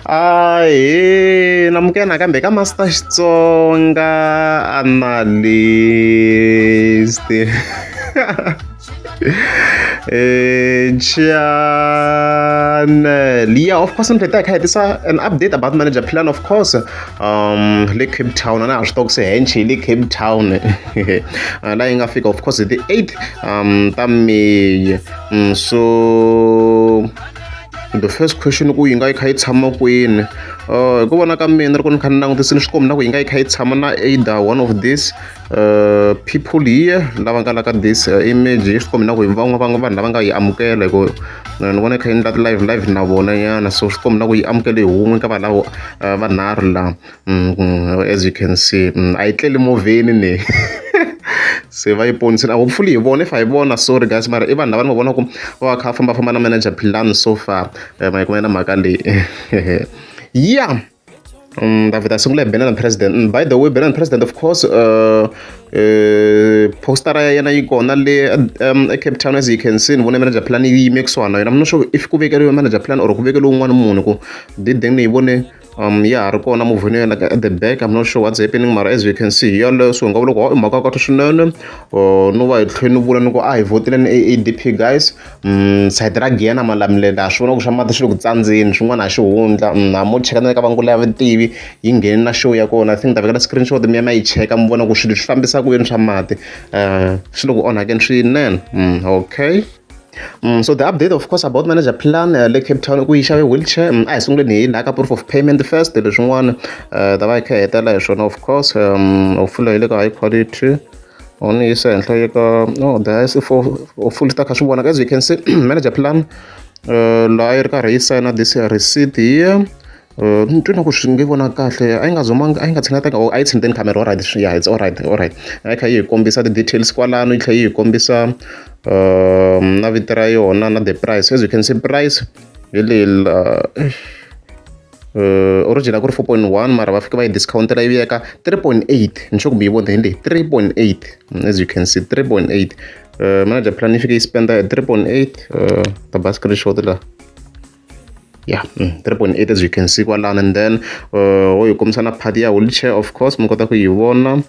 Ahee namukela nakambe ka Master Xitsonga Analyst channel yeah of course ni ta hi kha hi tisa an update about manager plan of course le Cape Town a na ha swi tiva ku se hench hi le Cape Town la yi nga fika of course hi ti 8 ta May so the first question ku yi nga yi kha yi tshama kwini hi ku vona ka mina loko ni kha ni langutisile swi komba na ku yi nga yi kha yi tshama na either one of this people here lava nga la ka this image swi komba na ku van'wana va vanhu lava nga yi amukela hi ku ni vona yi kha yi endla live live na vona nyana so swi komba na ku yi amukele hi wun'we ka vanhu lavo vanharhu lava as you can see a yi tleli movheni ni se va yi ponisile hopefully hi vona if a hi vona sorry guys mara i vanhu lava ni va vona ku va va kha va fambafamba na manager plan so far ma yi kuma na mhaka leyi yeah. David a sungula hi Benana President. By the way, Benana President of course postara ya yena yi kona le eCape Town as you can see ni vone manager plan yi yime kusuhana na yona. I'm not sure if ku vekeriwe manager plan or ku vekeriwe un'wana munhu ku dideng ni yi vone ya ha ri kona movheni ya yena at the back. I'm not sure what's happening mara as you can see hi yaleyo so hi nga vula ku i mhaka ya kahle swinene no va hi tlhela ni vula ni ku a hi voteleni A_A_D_P guys sayiti ra Giyani Malamulele ha swi vona ku swa mati swi le ku tsandzeni swin'wana a xi hundla ha mo cheka na le ka vangula ya vutivi yi nghene na show ya kona I think ni ta vekela screenshot mi ya mi ya yi cheka mi vona ku swilo swi fambisa ku yini swa mati swi le ku onhakeni swinene okay. So the update of course about manager plan le Cape Town ku yi xave wheelchair a hi sunguleni hi laha ka proof of payment first leswin'wana ta va hi kha hi hetela hi swona of course hopefully hi le ka high quality on yisa henhla yi ka no the highest for hopefully ta kha swi vonaka as you can see manager plan laha yi ri karhi yi sayina this receipt here. Ni twe na ku swi nge vonaki kahle a yi nga zumanga a yi nga tshinetanga or a yi tshineteni camera alright yeah it's alright alright a yi kha yi hi kombisa ti-details kwalano yi tlhela yi hi kombisa na vito ra yona na the price as you can see price hi leyi la original ku ri 4.1 mara va fika va yi discount-ela yi vuya ka 3.8 ni sure kumbe yi vona hi leyi 3.8 as you can see 3.8 manager plan yi fike yi spenda 3.8 ta ba screenshot la yeah 3.8 as you can see kwalano and then wo yi kombisa na part ya wheelchair of course mi kota ku yi vona.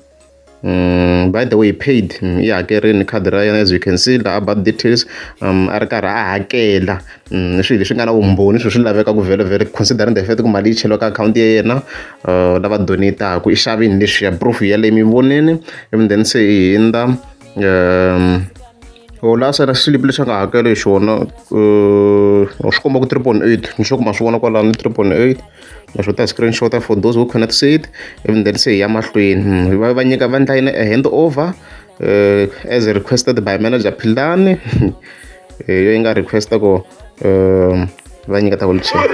By the way paid yi hakerini khadi ra yena as you can see la about details a ri karhi a hakela swilo leswi nga na vumbhoni swilo swi laveka ku vhele vhele considering the fact ku mali yi cheliwa ka akhawunti ya yena lava donate-aku i xavini leswiya proof yaleyo mi vonini and then se hi hundza la sayina xilipi lexi a nga hakela hi xona swi komba ku 3.8 ni sure ku ma swi vona kwalano 3.8 na swo ta screenshot for those who cannot see it and then se hi ya mahlweni va va nyika va endla yini a hand over as requested by manager Philani yo yi nga requesta ku va nyika ta wheelchair.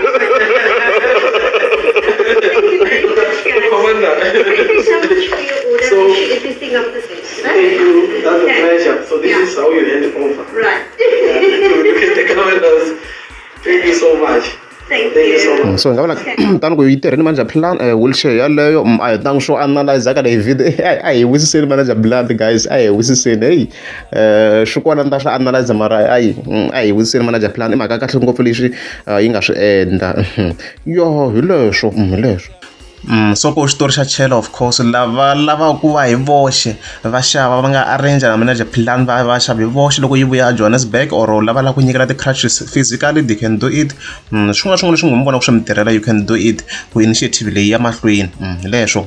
Commander. Thank you so much for your order. So- Appreciate everything of the best. Thank you. That's a pleasure. So this Yeah. is how you hand over. Right. Look at the commanders. Thank you so much. Thank, Thank you so much. So hi nga vula tani ku yi tirheni manager plan wheelchair yaleyo a hi tangi swo analyze ka leyi video a hi wisiseni manager plan guys a hi wisiseni hey swi kona ni ta swi analyze mara ayi a hi wisiseni manager plan i mhaka kahle ngopfu leswi yi nga swi endla yo hi leswo hi leswo. So ku xitori xa chela of course lava lavaka ku va hi voxe va xava va nga arrange na manager plan va va xava hi voxe loko yi vuya Johannesburg or lava lava ku nyikela ti-crutches physically they can do it swin'wana na swin'wana leswi mi vonaka swi mi tirhela you can do it ku initiative leyi ya mahlweni hi leswo.